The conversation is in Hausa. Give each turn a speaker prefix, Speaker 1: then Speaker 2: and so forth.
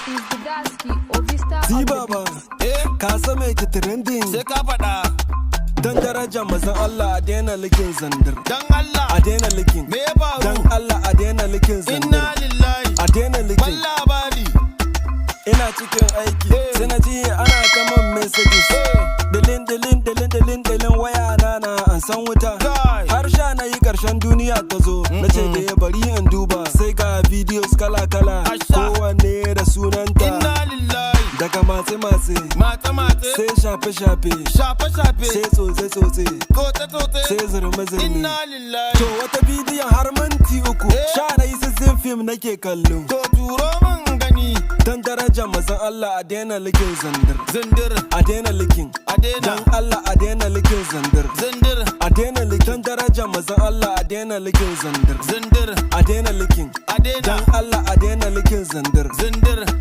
Speaker 1: Is the Gaski Ovista
Speaker 2: Zi
Speaker 1: on the
Speaker 2: baba,
Speaker 1: beat.
Speaker 3: Eh,
Speaker 2: ka san me ke trending?
Speaker 3: Sai ka faɗa.
Speaker 2: Dan darajar mazan Allah a daina likin Zindir.
Speaker 3: Dan Allah.
Speaker 2: A daina likin.
Speaker 3: Me ya faru?
Speaker 2: Dan Allah a daina likin
Speaker 3: Inna
Speaker 2: Zindir.
Speaker 3: lillahi.
Speaker 2: A daina
Speaker 3: Ban
Speaker 2: likin.
Speaker 3: labari.
Speaker 2: Ina cikin aiki, sai na ji ana ta man messages. Dilin dilin dilin dilin dilin, waya na na an san wuta.
Speaker 3: Kai.
Speaker 2: Har sha na yi karshen duniya ta zo. Na ce da ya bari in duba. Sai ga videos kala kala.
Speaker 3: Asha.
Speaker 2: Kowanne da sunanta.
Speaker 3: Inna lillahi.
Speaker 2: Daga matse matse.
Speaker 3: Matse matse.
Speaker 2: Sai shafe shafe.
Speaker 3: Shafe shafe.
Speaker 2: Sai tsotse tsotse.
Speaker 3: Tsotse tsotse.
Speaker 2: Sai zurme zurme.
Speaker 3: Inna lillahi.
Speaker 2: To wata bidiyon har minti 3. Sha na yi season film nake kallo.
Speaker 3: To turo min gani.
Speaker 2: Dan darajar mazan Allah a daina likin Zindir.
Speaker 3: Zindir.
Speaker 2: A daina likin.
Speaker 3: A daina.
Speaker 2: Dan Allah a daina likin Zindir.
Speaker 3: Zindir.
Speaker 2: A daina likin. Dan darajar mazan Allah a daina likin Zindir.
Speaker 3: Zindir.
Speaker 2: A daina likin.
Speaker 3: A daina.
Speaker 2: Dan Allah a daina likin Zindir.
Speaker 3: Zindir.